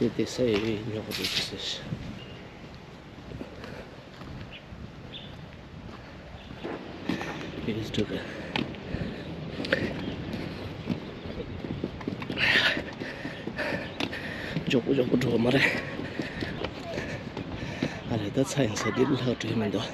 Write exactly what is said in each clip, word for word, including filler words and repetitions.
དེ་དེ་ས་ཡོད་ཡོད་ཉོ་གི་འདུག་ཟེར། ཡིན་འདུག་ག་མགྱོགས་པོ་མགྱོགས་པོ་འགྲོ་བ་མ་རེད། ཨ་རེད། ད་ཚ་ཡང་ཚ། འདི་ལྷག་འགྲོ་མི་འདུག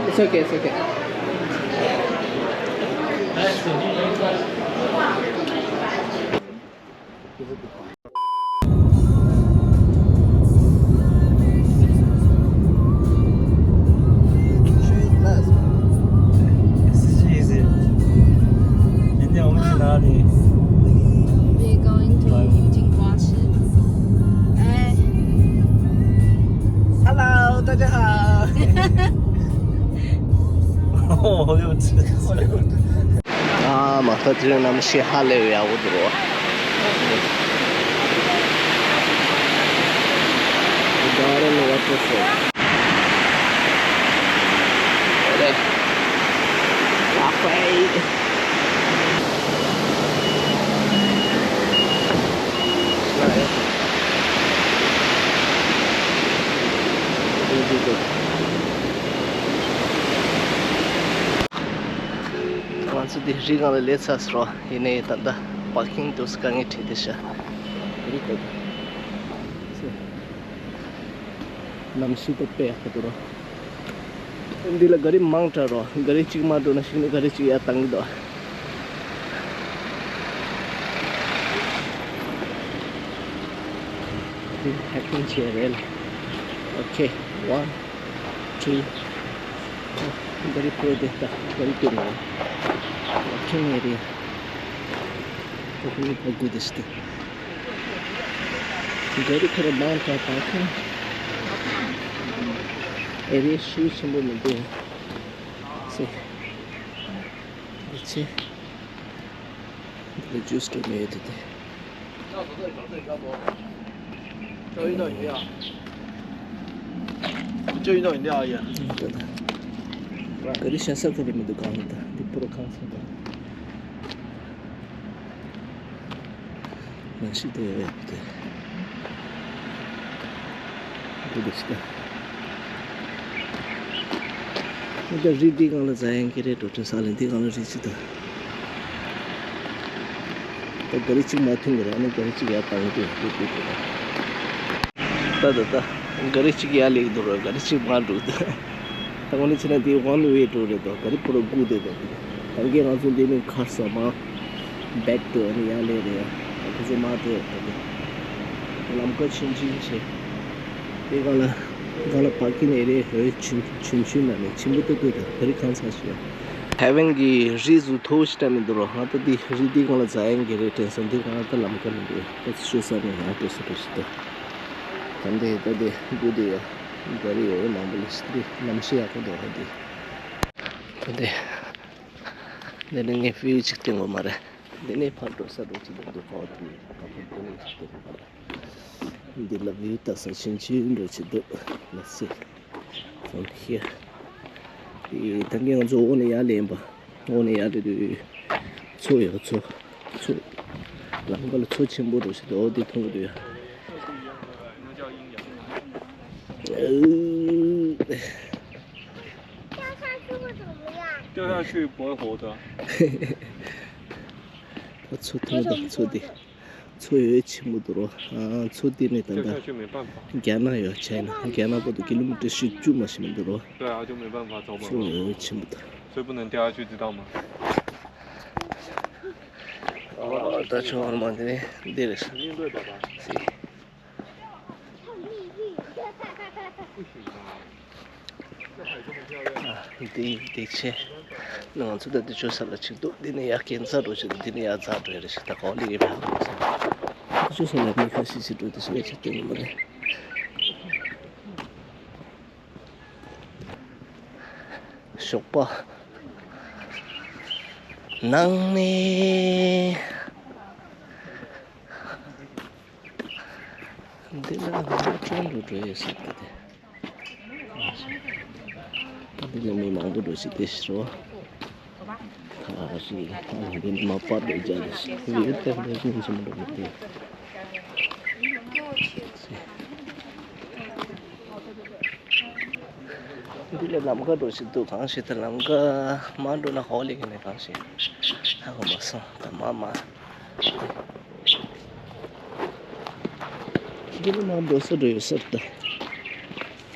It's okay, it's okay. Hello，大家好。我又吃。 ཨ་མ་ད་དེ་རིང་གནམ་གཤིས་ཧ་ལས་ཡག་པོ་འདུག་རོ། Garden waterfall. རེད། ཨ་ཧོའི། ང་ཚོ་འདི་རི་སྒང་ལ་སླེབས་ཚར་སོང་། ཡིན་ནའི་ད་ལྟ་པར་ཀིང་འདུག་དཀའ་ངལ་འཕྲད་བསྡད་ཤག་གནམ་གཤིས་ད་དཔེ་ཡག་པོ་འདུག་རོ། འདི་ལ་ག་རི་མང་དྲགས་རོ། ག་རི་གཅིག་མ་འགྲོ་ན་གཞི་ནས་ག་རི་གཅིག་ཡར་བཏང་གི་འདུག་འདི་ཧེག་ཀིང་བྱས་རེད། ཨོ་ཁེ། ཝན། ཊུ། ག་རི་ཕོ་དེ་ད་ག་རི་སྟོན་ནས། ཨོ་ཁེ་ནས་རེད། ཨོ་ཁེ་ནས་ཕ་གུ་དེ་སྟེ། ག་རི་ཁོ་ར་མང་དྲགས་པར་ཀིང་ཨེ་རི་ཡ་ཞེ་ཆེན་པོ་མི་འདུག་སེ། འདི་ཚེ། འདི་ལ་ཇུས་སྟོན་ནས་ཡོད་དེ་དེ། 这运动饮料。这运动饮料而已啊。 ག་རི་ཤ་ས་ཁོ་རེ་མི་འདུག་གང་ཡིན་ད། འདི་པུ་ར་གང་སོང་ད། ནང་ཞིག་ཏུ་ཡོད་དེ། འདི་འདུག་ཤི་ད། འདི་རི་འདི་སྒང་ལ་འཛེག་ཡག་གི་རེད་འགྲོ། དྲན་ས་ལ་འདི་སྒང་ལ་རི་ཅིག་ད། ད་ག་རི་གཅིག་མ་ཐོན་གི་རེད། ཨ་ནི་ག་རི་གཅིག་ཡར་བཏང་གི་འདུག་འདུག་འདུག་འདུག་ད་ད་ད་ག་རི་གཅིག་ཡར་སླེབས་འདུག་རེད། ག་རི་གཅིག་མར་འགྲོ་འདུག་ད་དངོས་གནས་བྱས་ན་འདི་ཝན་ཝེ་རོ་རེད་དོ། ག་རི་པུ་ར་སྒུག་བསྡད་འདུག་ད་གིན་ང་ཚོ་འདི་ནས་ཁར་ས་མ་བེག་ཏུ་ཨ་ནི་ཡར་སླེབས་རེད་ཡ། ད་ཁོ་ཚོ་མར་འགྲོ་ཡག་འདུག་ལམ་ཁ་ཆུང་ཆུང་བྱས། དེ་སྒང་ལ་སྒང་ལ་པར་ཀིང་ཨེ་རི་ཡ་ཧོའི་ཆུང་ཆུང་ཆུང་ན་ནས་ཆེན་པོ་ཏོག་ཏོག་དང་ག་རི་གང་ཚང་ཞིག་ཡོད། ཧེ་ཝན་གྱི་རི་ཟུ་མཐོ་ཞིག་ད་མི་འདུག་རོ། ང་ད་འདི་རི་འདི་སྒང་ལ་འཛེག་ཡག་གི་རེད་དྲན་སོང་། འདི་སྒང་ལ་ད་ལམ་ཁ་མི་འདུག་ད་ཚོ་ཤོད་ས་ནས་ཡང་འགྲོ་ས་འགྲོ་ས་འདུག་ད་འདི་ད་འདི་སྒུག་བསྡད་ཡ་ག་རི་ཡོད་མང་པོ་ལ་ཞིག་འདི་གནམ་གཤིས་ཡག་པོ་འདུག་ཧ་འདི་ད་འདི། འདི་ནི་ངས་བིའུ་ཅིག་སྟོན་དགོས་མ་རེད། འདི་ནས་ཕར་འགྲོ་ས་འགྲོ་ཅིག་འདུག་འདུག་ག་བ་དེ་ནས་ཕར་འགྲོ་ས་འདུག་ག་བ། འདི་ལ་བིའུ་ལྟ་ས་ཆུང་ཆུང་འདྲ་ཅིག་འདུག Let's see from here. དེ་ད་གིན་ང་ཚོ་འོག་ནས་ཡར་སླེབས་པ། འོག་ནས་ཡར་སླེབས་དུས་མཚོ་ཡོད། མཚོ། མཚོ། ལམ་ཁ་ལ་མཚོ་ཆེན་པོ་འདྲ་ཞིག་འདུག་འོ་དེ་མཐོང་གི་འདུག་ཡ། 掉下去会怎么样？掉下去不会活的。 ད་མཚོ་མཐོང་དང་མཚོ་དེ། མཚོ་ཡོད་ཆེན་པོ་འདུག་རོ། ཨ། མཚོ་དེ་ནས་ད་ལྟ་掉下去没办法。 རྒྱ་ནག་ཡོད་ཆ་ཡིན་ན་རྒྱ་ནག་བར་དུ་ཀི་ལོ་མི་ཊར་བཞི་བཅུ་མ་ཞིག་མི་འདུག་རོ། 对啊，就没办法，走不了。 མཚོ་ཡོད་ཆེན་པོ་འདུག所以不能掉下去，知道吗？ ཨ། ད་ཆུ་ཧོར་མ་འདི་ནས་འདི་རེད། 你面对爸爸。 སི། 不行吧？这海这么漂亮。 ཨ། འདི་འདི་ཆེ། ང་ཚོ་ད་འདི་ཆུ་ས་ལ་ཆིག་འདུག་འདི་ནས་ཡར་གྱེན་ས་འགྲོ་ཆེ། འདི་ནས་ཡར་འཛེག་འགྲོ་ཡ་རེད་ཤག་ད་གོ་ལི་གི་བ་ཆུ་ས་ལ་མི་ཁ་ཤས་ཤིག་འགྲོ་དེ་ཤི་བའི་ཆ་སྟོན་གི་མ་རེད། ཞོགས་པ། ནང་ནས། འདི་ལ་ང་ཚོ་ཁྲོན་དུ་འགྲོ་ཡོད་ཟེར་གི་དེ། འདི་ལ་མི་མང་པོ་འགྲོ་ཞིག་དེ་ཤི་རོ། ད་རི་ཨ་འདི་མ་པར་དུ་རྒྱ་རེ་ཞིག་ཡོད་དེ་འདི་ཉིན་ཆེན་འགྲོ་མི་དེ། འདི་ལ་ལམ་ཁ་འགྲོ་ཞིག་འདུག་གང་ཞིག་ད་ལམ་ཁ་མ་འགྲོ་ན་ཧོ་ལེ་གི་ནས་གང་ཞིག་ཧ་གོ་མ་སོང་ད་མ་མ། འདི་ལ་མ་འགྲོ་ས་འགྲོ་ཡོད་ཟེར་ད།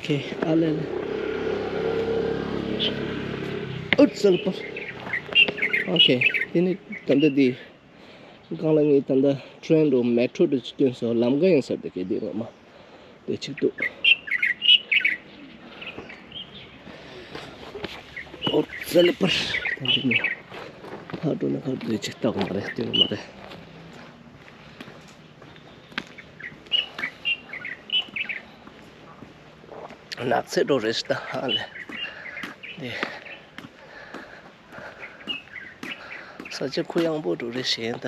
ཁེ་ཨ་ལེ་ལེ། ཨུད་སལ་པར། ཨོ་ཁེ། དེ་ནི་ད་ལྟ་འདི། གང་ལ་ངས་ད་ལྟ་ཁྲོན་རུ་མེ་ཊྲོ་རུ་ཅིག་སྟོན་སོང་ལམ་ཀ་ཡིན་ཟེར་ཏེ་གལ་ཏེ་ངོ་མ་དེ་ཅིག་འདུག་ཨོ་ཙེ་ལེ་པར་ད་འདི་ནས་ཕར་འགྲོ་ན་ཁར་དེ་ཅིག་ལྟ་གི་མ་རེད་སྟོན་གི་མ་རེད། ནགས་ཚལ་འགྲོ་རེད་ཤི་ད་ཧ་ལེ་འདི། ས་ཆ་ཁུ་ཡངས་པོ་འགྲོ་རེད་ཞེན་ད།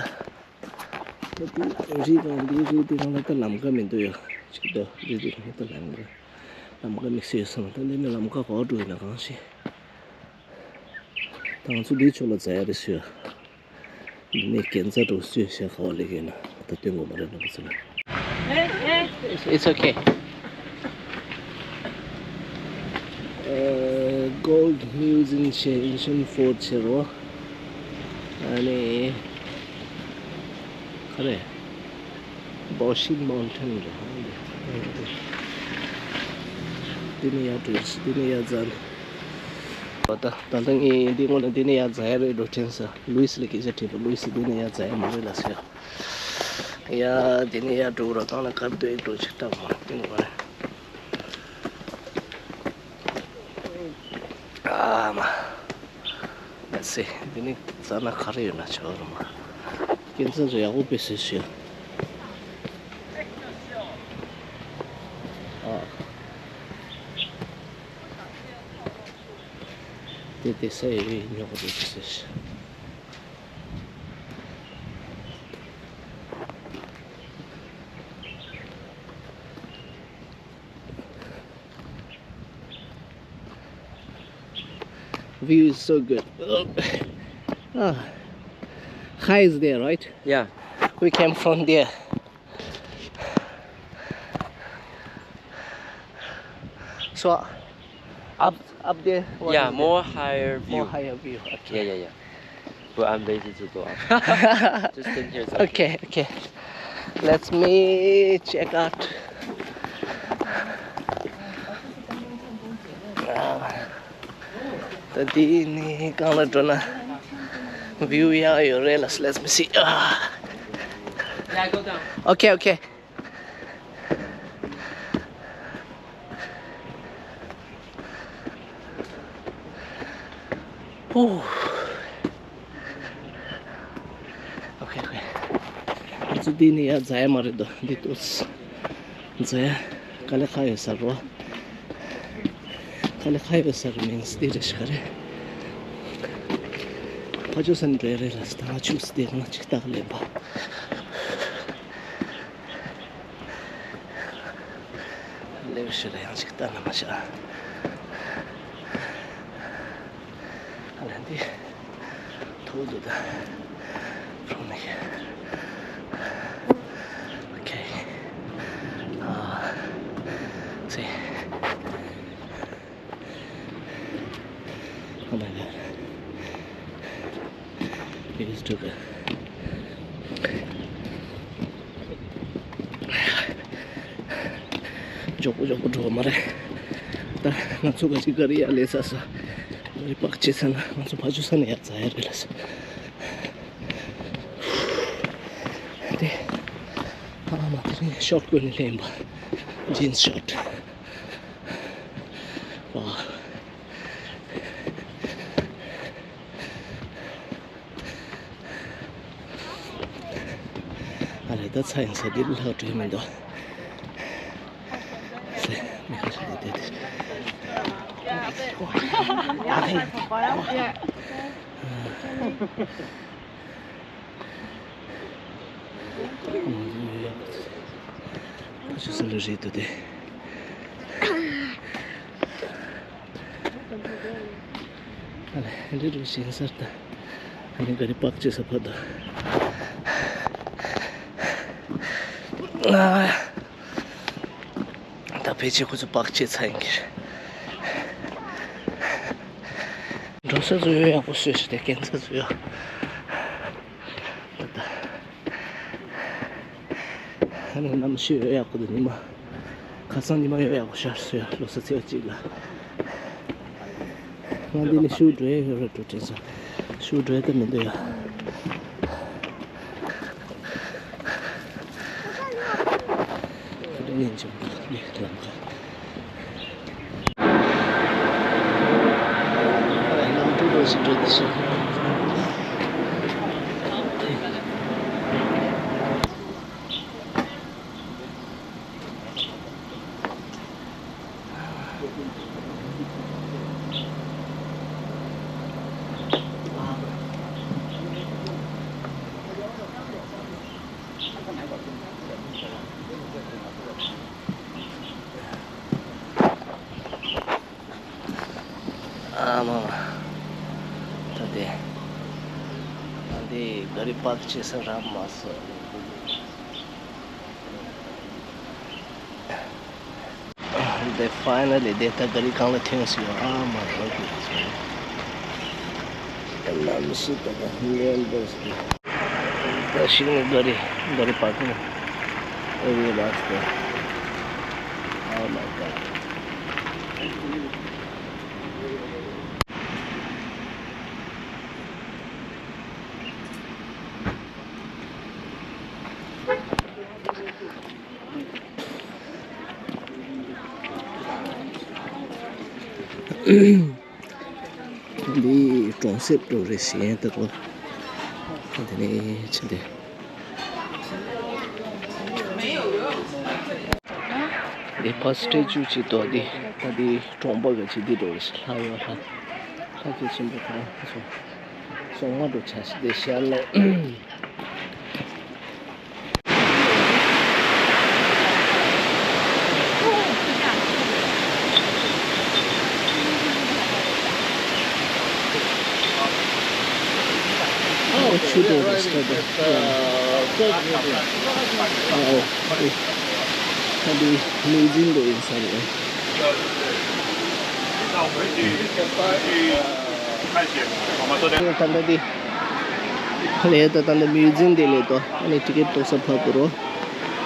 ད་དེ་རི་དང་འདི་རི་དེ་གང་ལ་ད་ལམ་ཀ་མི་འདུག་ཡ། ཅིག་ད་རི་དེ་གང་ལ་ད་ལམ་ཀ་ལམ་ཀ་དམིགས་བསལ་ཡོད་ས་མ་ད་འདི་ནི་ལམ་ཀ་གོ་འགྲོ་ཡིན་ན་གང་ཤེས། ད་ང་ཚོ་འདིའི་ཕྱོགས་ལ་འཛེག་ཡ་རེད་ཤི་ཡ། འདི་ནས་གན་རྩ་འགྲོ་སུས་བཤད་ཁ་བ་ལེགས་ཡིན་ན་ད་སྟོན་དགོས་མ་རེད་ན་པ་ཚོ་ལ། It's okay. Gold Museum ཆེ། Ancient Fort ཆེ་རོ། ཨ་ནི། ག་རེ། Boshin Mountain རེད། འདི་ནས་ཡར་འགྲོ་ཡིན། འདི་ནས་ཡར་འཛེག་ད་ད་ལྟ་ངས་འདི་སྔོན་ལ་འདི་ནས་ཡར་འཛེག་ཡ་རེད་འགྲོ་དྲན་ས། ལུའི་སི་ལ་སྐད་ཆ་དྲིས་པ། ལུའི་སི་འདི་ནས་ཡར་འཛེག་ཡ་མ་རེད་ལ་ཟེར། ཡ་འདི་ནས་ཡར་འགྲོ་རོགས་གང་ལ་ཁར་སྡོད་འགྲོ་ཅིག་སྟབས་མ་བདེ་ནི་མ་རེད། ཨ་མ། Let's see. འདི་ནི་རྩ་ན་ག་རེ་ཡོད་ན་ཆོག་རུ་མ། སྐྱེ་མཚམས་སུ་ཡག་པོ་དཔེ་སྲིད་ཤི། ཨ། དེ་དེ་ས་ཡོད་ཉོག་རེད་དེ་ཟེར། View is so good. Ah, high is there, right? Yeah. We came from there. So, up, up there. What Yeah, is more there? Higher view. More higher view. Okay. Yeah, yeah, yeah. But I'm lazy to go up. Just stand here. It's okay. Okay, okay. Let me check out. ད་འདི་ནི་གང་ལ་འགྲོ་ན་view ཡག་ཡོད་རེད་ལ། Let me see. Ah. Yeah, go down. Okay, okay. Oh. Okay, okay. ང་ཚོ་འདི་ནས་ཡར་འཛེག་ཡ་མ་རེད་དོ། འདི་ལྟོས། འཛེག་ཡ། དཀའ་ལས་ཁག་ཡོད་ས་རེད་བ། དཀའ་ལས་ཁག་ཡོད་ས་རེད། མིན་སི་འདི་རེད་ཤག་རེད། ཕ་ཇོ་སན་འདྲ་རེད་ལ། ད་ང་ཆུ་སི་དེ་གང་ཅིག་ལྟ་གི་ལེན་པ། ལེགས་ཤོས་ལ་ཡང་ཅིག་ལྟ་ན་མ་བྱ། ཨ་ལན་འདི་ཐུག་འདུག་ད། From here. Okay. Uh, see. Oh my God. It is too good. མགྱོགས་པོ་མགྱོགས་པོ་འགྲོ་བ་མ་རེད། ད་ང་ཚོ་ག་ཅིག་ག་རེ་ཡ་ལས་ས་ས་རི་པག་ཆེ་ས་ན་ང་ཚོ་ཕ་ཆུ་ས་ནས་ཡ་ཛ་ཡ་རེད་ལ་ས། དེ་ཨ་མ་དེ་རིང་ཤོར་ཀོ་ནས་ལེན་པ། ཇིན་སི་ཤོར། ཝ། ཨ་ལས་ད་ཚ་ཡང་ས་འདི་ལྷག་འགྲོ་མི་འདུག་ས་མི་ཁ་ཤས་དེ་དེ། ཕ་ཆུ་ས་ལ་རེད་འདུག་སྟེ། ཨ་ལས་འདི་རུ་ཞིང་སར་ད། ཨ་ནི་ག་རེ་པག་ཅེས་ས་ཕ་ད། ད་ཕལ་ཆེར་ཁོ་ཚོ་པག་ཅེས་ཚ་ཡིན་གྱི་རེད། འགྲོ་ས་ཚོ་ཡོད་ཡག་པོ་བཟོས་ཤག་སྟེ་སྐྱེལ་ས་ཚོ་ཡོད། ད་ད། ཨ་ནི་གནམ་གཤིས་ཡོད་ཡག་པོ་འདུག་ཉི་མ། ཁ་སང་ཉི་མ་ཡོད་ཡག་པོ་ཤར་སོང་ཡ། ལོ་གསར་ཚེས་པ་གཅིག་ལ། ང་འདི་ནས་ཤུགས་འགྲོ་ཡ་ཡོད་རེད་འགྲོ་དྲན་སོང་། ཤུགས་འགྲོ་ཡ་ད་མི་འདུག་ཡ། ཁ་ཏོན་ཡན་ཆད་ལམ་ཁ། ལམ་དུ་རོ་ཞིག་འགྲོ་དུ་ཤོག་ཨ་མ་མ། ད་དེ། ད་དེ་ག་རེ་པག་ཅེས་ས་རག་མ་སོང་། They finally, they ཐག་ག་རེ་གང་ལ་ཐོན་སོང་ཡོད། ཨ་མ་རོ་གི་རེད་སོང་། གནམ་གཤིས་ད་ད་ལན་འདི་སི་ད་ཤིང་ནི་ག་རེ་ག་རེ་པག་ནི། ཨེ་རེ་ལགས་ཏེ། Oh my God. འདི་གྲོང་གསེབ་འགྲོ་རེད་ཟེར་ཡིན་ད་གོ། འདི་ནས་ཕྱིན་ཏེ། འདི་ཕ་སི་ཊེ་ཅུ་ཅིག་འདུག་འདི་ད་འདི་གྲོང་པ་གི་ཅིག་འདི་འགྲོ་རེད་ཟེར། ལྷ་ཡོད་ལྷ། ལྷ་སྐྱེས་ཆེན་པོ་གང་སོང་། སོང་མ་འགྲོ་བྱ་ཞིག་འདི་ཤར་ལ། ཨའོ་ཆུ་དེ་རེ་སྟོད་དེ། ཨའོ། ཨ་འདི་མིའུ་ཛིམ་དེ་ཡིན་ས་རེད། ད་ལྟ་འདི། ལས་ད་ད་ལྟ་མིའུ་ཛིམ་དེ་ལས་དོ། ཨ་ནི་ཊི་ཀེ་ཊི་གཏོང་ས་ཕར་དུ་རོ།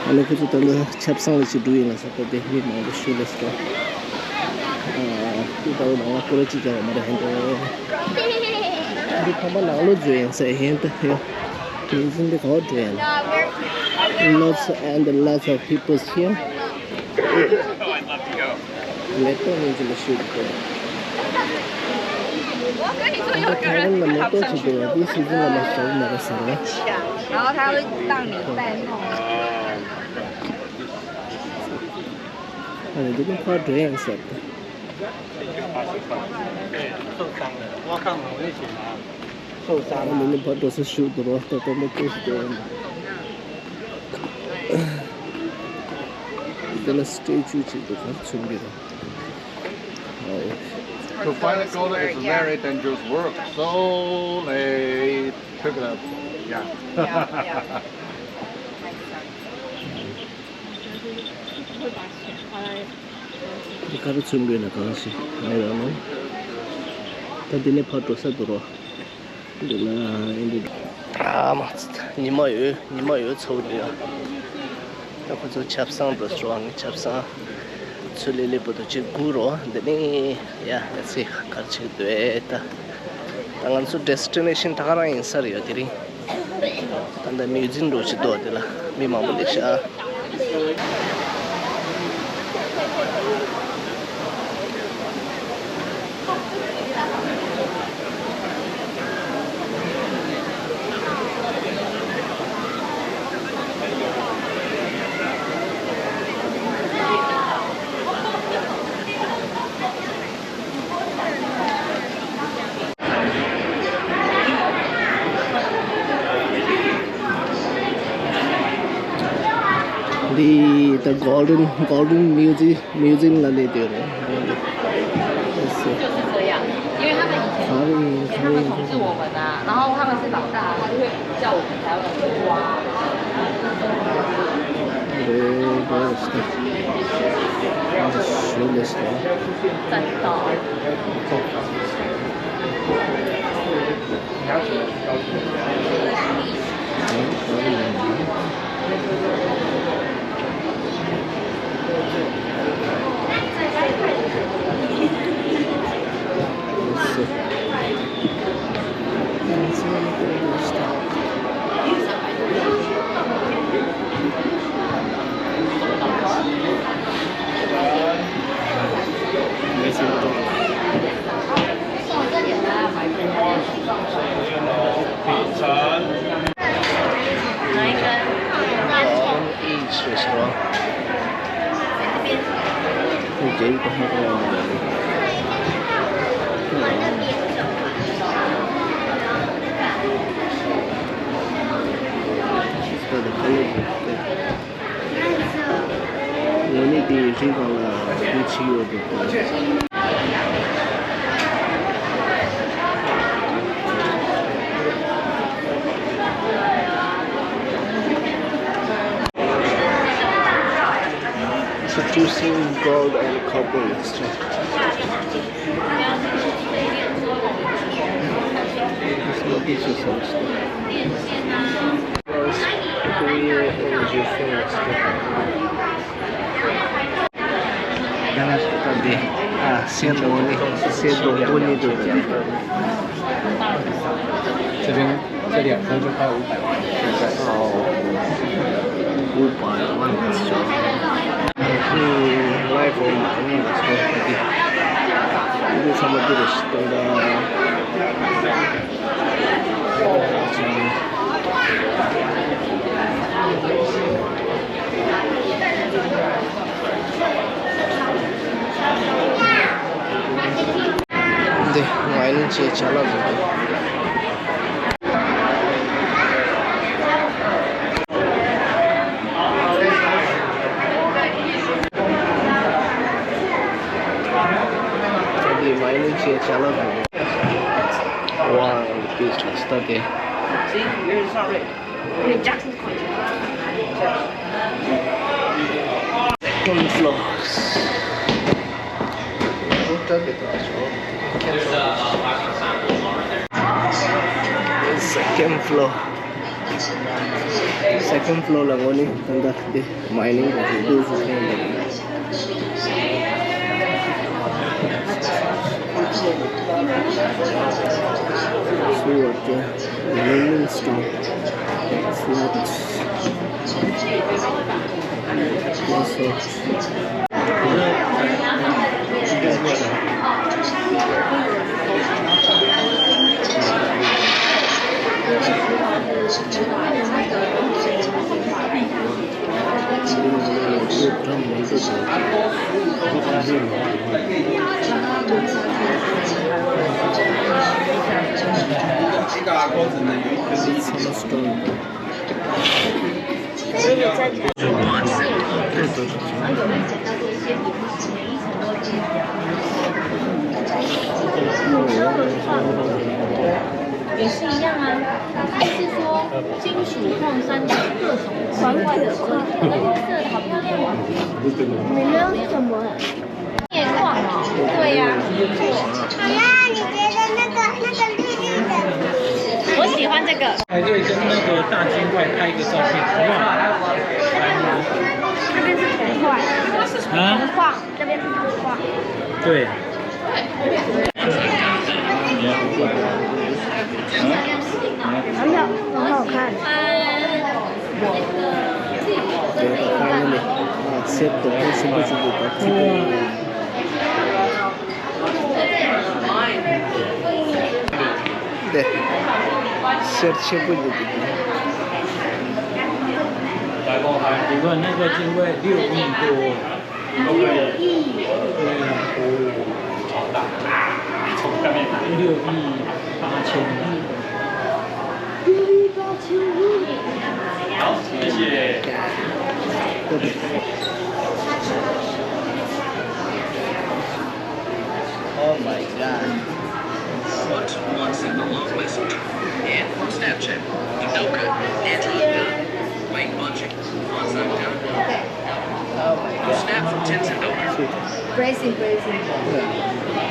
ཨ་ནི་ཁོ་ཚོ་ད་ལྟ་ཆབ་གསང་ལ་ཅིག་འགྲོ་ཡིན་ལ་ས་ད་དེ་མི་མང་པོ་ཞུ་ལ་ས། ཨ་འདི་ད་ལོ་ནང་ལ་ཁོ་ར་ཅིག་རྒྱག་མ་རེད་ཧན་ཏོ། འདི་ཁང་པ་ནང་ལོགས་བཟོས་ཡིན་ས་ཧན་ཏོ་ཡོ། མིའུ་ཛིམ་འདི་ག་པར་འགྲོ་ཡིན། Lots and lots of people here. མེ་ཏོག་ནི་འཛིན་པ་ཤོད་དེ། ད་ལྟ་ཐའེ་ཝན་ལ་མེ་ཏོག་ཅིག་འདུག་བ། འདི་སི་ཛིན་ལ་མ་ཞོག་མ་རེད་ཟེར་བ། 然后他会让你戴那种 ཨ་ནི་འདི་ནི་ཕར་འགྲོ་ཡང་ཟེར་ཏེ། ཨ་ནི་ནི་ཕར་འགྲོ་ས་ཤུགས་འདུག་རོ། ད་ལྟ་མི་སྐད་ཤིག་འགྲོ་ཡང་འདུག་འདི་ལ་སི་ཊེ་ཅུ་ཅིག་འདུག་ག་རེ་མཚོན་གྱི་རེད། ཨོ། To find a gold is married and just work so late. Pick it up. Yeah. Yeah, yeah. འདི་ག་རེ་མཚོན་དགོས་ན་གང་ཞིག་ང་ཡོད་ནོ། ད་འདི་ནས་ཕར་འགྲོ་ས་འདུག་རོ། འདི་ལ་ཨེ་འདི། ཨ་མ། ཉི་མ་ཡོད་ཉི་མ་ཡོད་ཚོགས་འདུག་ཡ། ད་ཁོ་ཚོ་ཆབ་གསང་འགྲོ་སོང་། ངས་ཆབ་གསང་ཚུར་ལེ་ལེ་པོ་དུ་ཅིག་སྒུག་རོགས། འདི་ནས་ཡ་ཨེ་ཚེ་གར་ཆེ་འདུག་ཨེ་ད། ད་ང་ཚོ་ཌེ་སི་ཊི་ནེ་ཤན་ད་ག་རང་ཡིན་ས་རེད་ཡོད་དེ་རིང་། ད་ལྟ་མིའུ་ཛིམ་འགྲོ་ཆེ་འདུག་དེ་ལ་མི་མང་པོ་སླེབས་ཤག་འདི་the Golden Golden Museum Museum ལ་སླེབས་ཡོད་རེད། 就是这样，因为他们以前就是他们统治我们啊，然后他们是老大，他就会叫我们台湾人说哇。 哪一根？ངོ་ནས་དེའི་རི་སྒང་ལ་སྐུ་ཆེ་ཡོད་འདུག Seducing gold and copper. འདི་ཨ་སེ་རྡོག་ནི་སེ་རྡོག་ཏོ་ནི་འདུག 这边这两天就开五百万。哦，五百万左右。嗯，life of money is not happy. This is how much it is. འདི་ང་ཡིན་ཅེས་ཅ་ལག་འདུག་འདི་ང་ཡིན་ཅེས་ཅ་ལག་འདུག Wow, the beach is study. Second floor. Second floor. Second floor ལ་ངོ་ནི་ད་ལྟ་དེ་མའི་ནིང་གི་དུས་སུ་ཐོན་འདུག See what the Rolling Stone. It's not. It's not.也是一样啊，它是说金属矿山的各种黄色的矿，那颜色的好漂亮哦。你没有什么？ 铁矿哦，对呀。妈妈，你觉得那个那个绿绿的？我喜欢这个。排队跟那个大金块拍一个照片，好不好？那边是铜矿，啊？铜矿，这边是铜矿。对。很好，很好看。 དེ་ཕ་ཡུལ་ནས་གསེར་རྡོག་པོ་ཆེན་པོ་ཞིག་འདུག་པ་ཁྱི་པོ། དེ་གསེར་ཆེན་པོ་ཞིག་འདུག་པ། 你看那个金块六亿多。六亿。对呀。六亿八千亿。谢谢。Oh my god. What? Once in the long message. And from Snapchat. Inoka. Andrew. Wait, bunch. Once I'm done. Oh my god. Snap from Tenzin Oka. Pressing, pressing.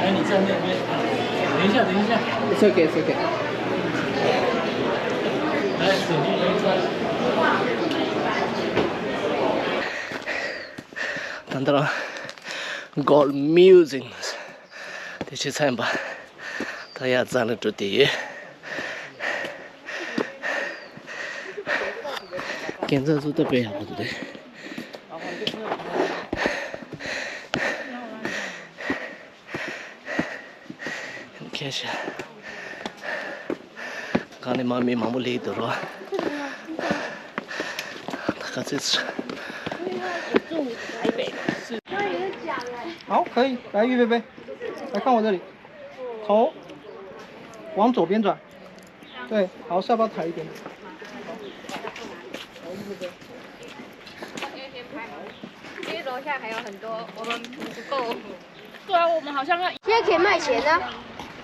哎，你在那边，等一下，等一下。It's okay, it's okay. 来，手机没关。ད་ལྟ་རང་Gold Museum དེ་ཆེ་ཚན་པ་ད་ཡ་རྩ་ནས་འགྲོ་བསྡད་ཡོད། སྐས་འཛེག་བཟོ་ལྟ་དཔེ་ཡག་པོ་འདུག་རེད། ཁྱེད་ཤ། གང་ནས་མ་མི་མང་པོ་སླེབས་འདུག་རོ། ད་ག་ཚོད་ཚོད། 好，可以，来，预备，备，来看我这里，头往左边转，对，好，下巴抬一点。因为楼下还有很多，我们不够。对啊，我们好像要现在可以卖钱了，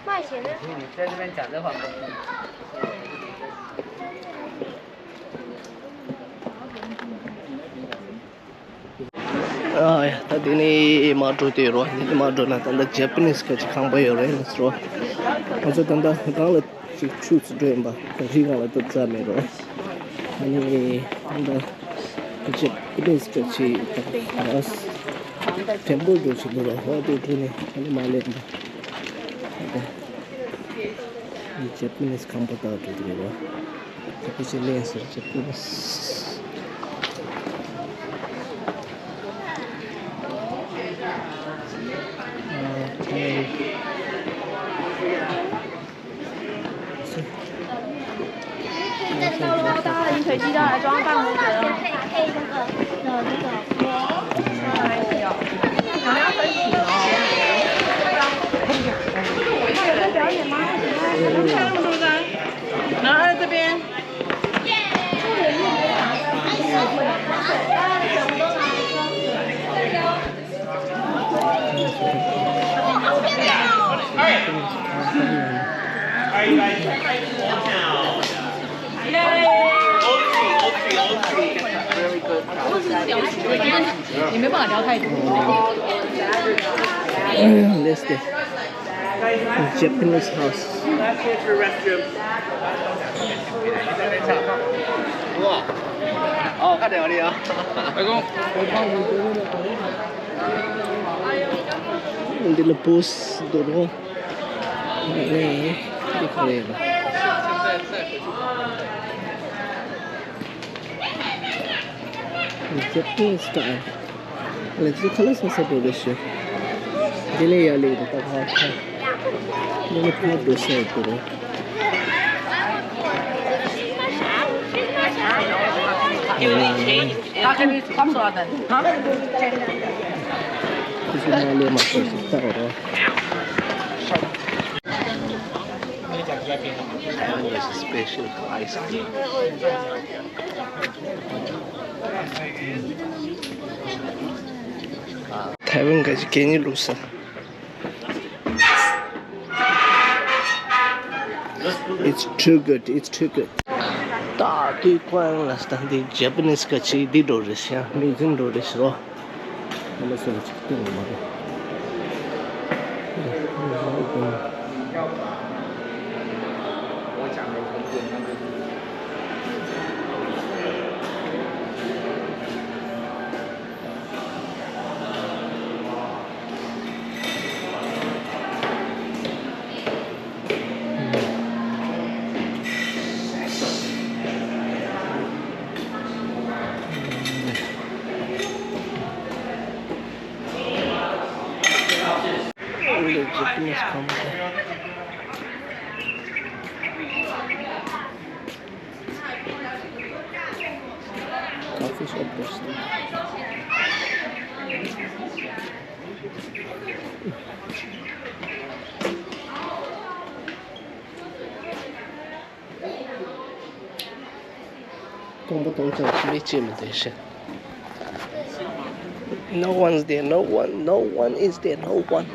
卖钱了。你在这边讲这话吗？ ཨ་ཡ། ད་དེ་ནས་མར་འགྲོ་དེ་རོ། དེ་ནས་མར་འགྲོ་ན་ད་ལྟ་ཇེ་པ་ནིས་སྐད་ཆ་ཁང་པ་ཡོད་རེད་ལ་སོ། ང་ཚོ་ད་ལྟ་སྒང་ལ་ཅིག་ཆུ་ཚོད་འགྲོ་ཡིན་པ། གངས་རིའི་སྒང་ལ་ད་རྩ་མེད་རོ། ཨ་ནི་ད་ལྟ་ཇེ་པ་ནིས་སྐད་ཆ་ད་ལྟ་ཊེམ་པལ་འགྲོ་ཆེད་དུ་རོ། ཧོ་དེ་འགྲོ་ནས་ཨ་ནི་མ་སླེབས་པ། ཇེ་པ་ནིས་ཁང་པ་ལྟ་འགྲོ་གི་རེད་བ། ཇེ་པ་ནིས་ལེན་སོང་། ཇེ་པ་ནིས། ཨོ་ཁེ། All right. All right, you guys, check out the small town. Yay! All three, all three, all three. Very good. 也没办法聊太多。 Let's go. Japanese house. Last chance for restrooms. 哇，哦，快点，我的啊。 འདི་ལ་པོ་སི་འདུག་རོ། ཨེ། འདི་ག་རེ་ལ། Japanese style. ལགས་སོ། ཁ་ལག་ཟ་ས་འགྲོ་རེ་ཞུ། འདི་ལས་ཡག་ལེགས་འདུག་ད་ཕར་ཕར། འདི་ལས་ཕར་འགྲོ་ས་ཡོད་དོ་རེད། ཁྱེད་ཚོ་མ་ལས་མ་ཤོར་ཞིག་ལྟ་བ་རོ། Taiwan is a special ice cream. ཐའེ་ཝན་ག་ཅིག་གད་སྙིགས་བླུགས་ས། It's too good, it's too good. ད་དུས་ཀོང་ལ་ས་འདི་ཇེ་པ་ནིས་ག་ཅིག་འདི་འགྲོ་རེད་ཤག་མིའུ་ཟི་ཡམ་འགྲོ་རེད་ཤག་རོ། ཨ་ལ་སོ་ཅིག་སྟོན་མ་རེད། Japanese counter. Coffee shop person. ཁོང་པོ་གཏོང་ཆོག་ཁྱི་ལས་ཅི་མི་འདུག་ཤི། No one's there, no one, no one is there, no one.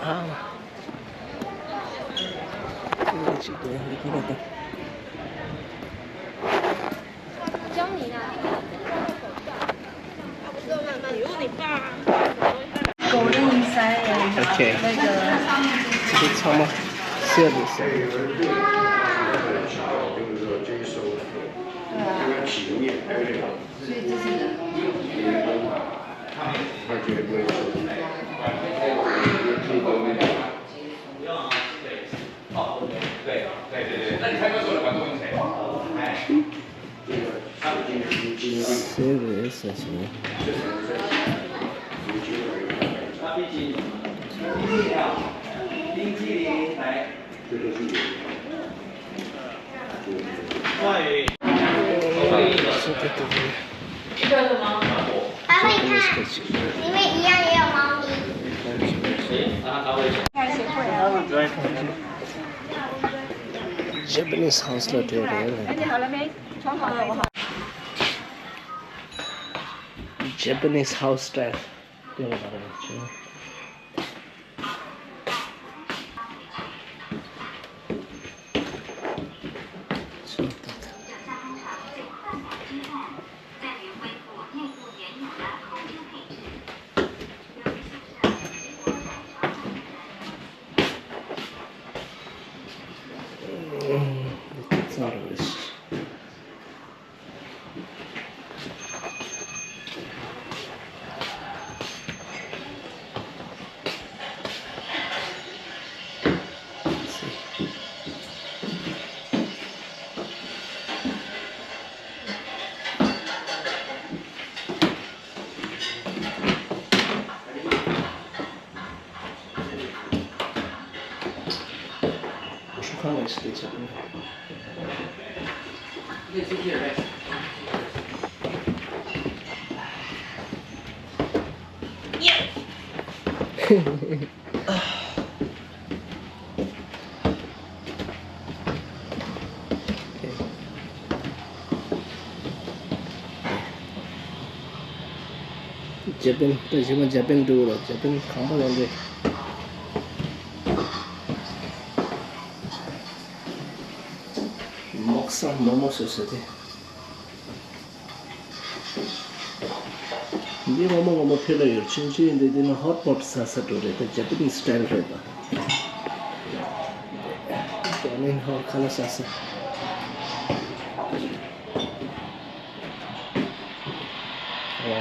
ཨ་མ། ཁྱི་ལས་ཅི་འདུག་ཡང་འདི་ཁོ་ར་དང་།狗的名字，OK。那个，这些草帽，谢谢谢谢。对啊。所以这些人，对对对，那你开个手环送给谁？哎。 谁谁谁谁。爸爸，你看，里面一样也有猫咪。 Japanese house ལ་འགྲོ་རེད། Japanese house style. Japan, ད་ཞི་མ་Japan འགྲོ་ར། Japan གང་པ་ཡོང་དེ། མོག་སང་མོག་མོག་སོ་སོ་དེ། འདི་ངོ་མ་ངོ་མ་ཕེ་ལ་ཡོད་ཆུང་ཆུང་ཡིན་དེ། འདི་ནི་hot pot ཟ་ས་འགྲོ་རེད། ད་Japanese style རེད་པ། Japanese hot ཁ་ལ་ཟ་ས། ཨོ།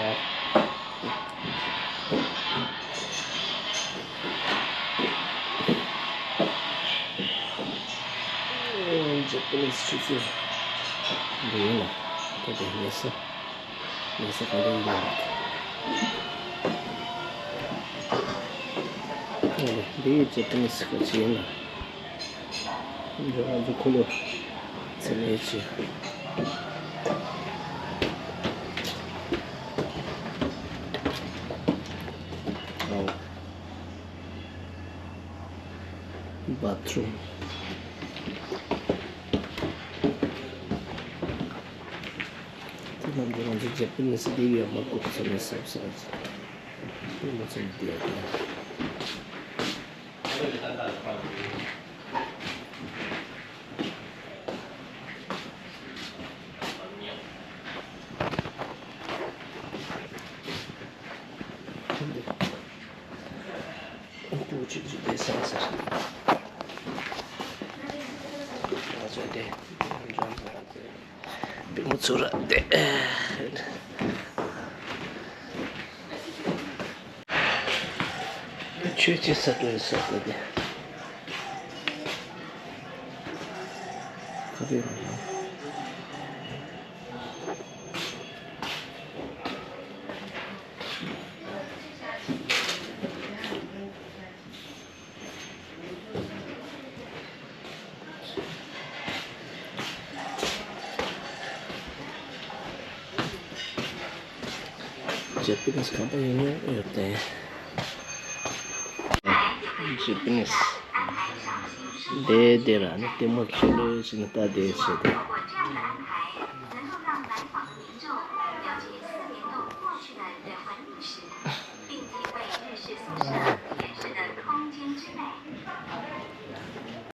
Japanese ཆུ་ཚོད་འདི་ཡིན་ལ། ད་དེ་ལས་ས། ལས་ས་ག་རེ་ཡིན་ལ། ཨོ་ལེ། འདི་Japanese ག་ཅི་ཡིན་ལ། འདི་ང་ཚོ་ཁོ་ལོ་ཚེ་ལས་ཆེ། ཨོ། bathroom། དེ་ནང་དུ་ང་ཚོ་Japanese འདི་ཡོད་མ་དགོས་ཚོ་ནས་སབ་སབ་ཚོ་ནས་ཚོ་ནས་བསྡད་ཡོད་དེ། འདུག་ཅིག་ཅིག་བསྡད་ས་ཟེར། ང་ཚོ་དེ་འཇོན་པོ་ཡང་དེ་པུས་མོ་ཚུར་ར་དེ། ཆོས་ཅི་ས་དོན་ས་དེ་དེ། ཁ་པེ་ར་ཡང་། Japanese གང་པ་ཡིན་ཡང་ཡོད་དེ། Japanese དེ་དེ་ར་ནི་ལྟད་མོ་ཁྱོད་ལོས་ཟིན་ལྟ་དེ་བྱེད་དེ།